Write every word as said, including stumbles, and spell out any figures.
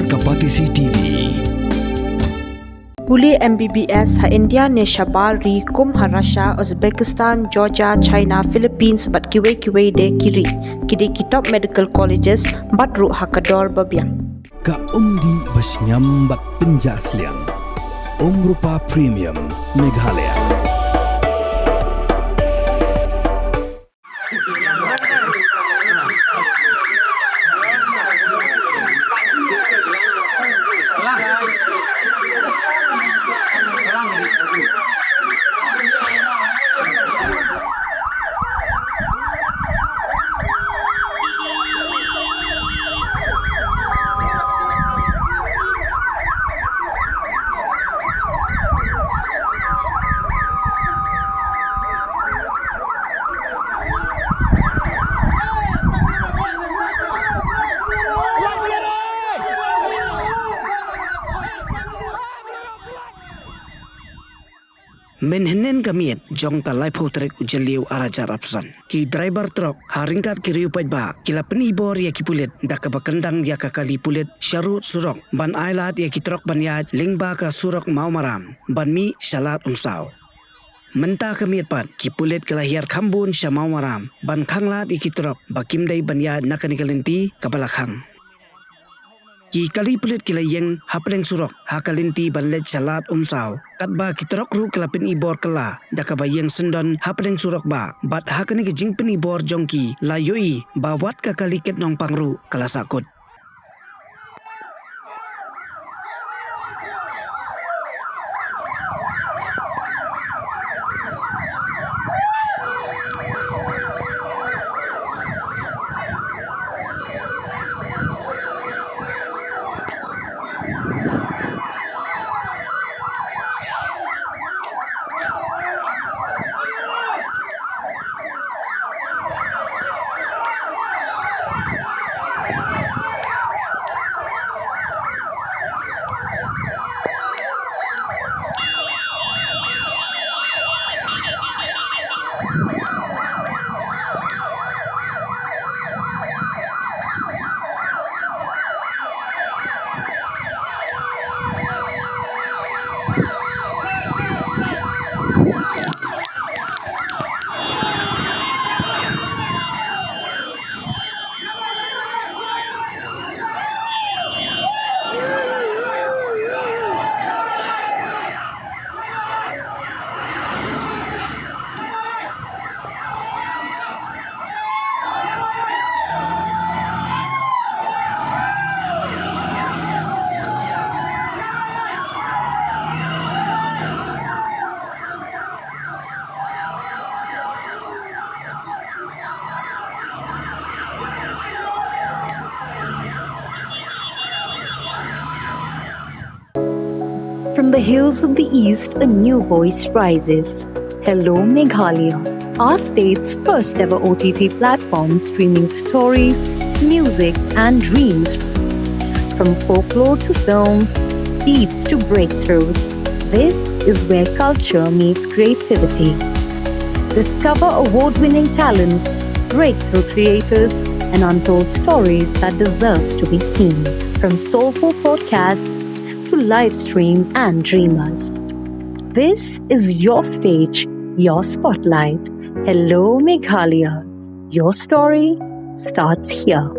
Ka Batesi T V. Pule M B B S ha India ne shabar ri kum ha Russia, Uzbekistan, Georgia, China, Philippines bad kiwei kiwei de ki ri. Ki dei ki top medical colleges bad ruh ha ka dor ba biang. Ka umdih ba shngiam bad pynjah sliang. Umrupa Premium Meghalaya. Mynhynnin ka miet jong ka laiphew tarik u Jylliew arhajar arphew san, ki driver trok ha ryngkat ki riew paidbah ki la pynibor ïa ki pulit da kaba kyndang ïa ka kali pulit sha rud surok ban ailad ïa ki trok ban ïaid lyngba ka surok Mawmaram ban mih sha Lad Umsaw. Mynta ka miet pat ki pulit ki la hiar kham bun sha Mawmaram ban khanglad ïa ki trok ba kim dei ban ïaid na kane ka lynti kaba la khang. Ki kali pulit ki la ïeng hapdeng surok ha ka lynti ban leit sha Lad Umsaw, katba ki trok ruh ki la pynibor kylla da kaba ïeng syndon hapdeng surok bah, bad ha kane ka jingpynibor jong ki la ïohi ba wat ka kali kit nongpang ruh ka la sahkut. From the hills of the East, a new voice rises. Hello, Meghalaya, our state's first ever O T T platform streaming stories, music, and dreams. From folklore to films, beats to breakthroughs, this is where culture meets creativity. Discover award winning talents, breakthrough creators, and untold stories that deserves to be seen. From soulful podcasts to live streams and dreamers. This is your stage, your spotlight. Hello, Meghalaya. Your story starts here.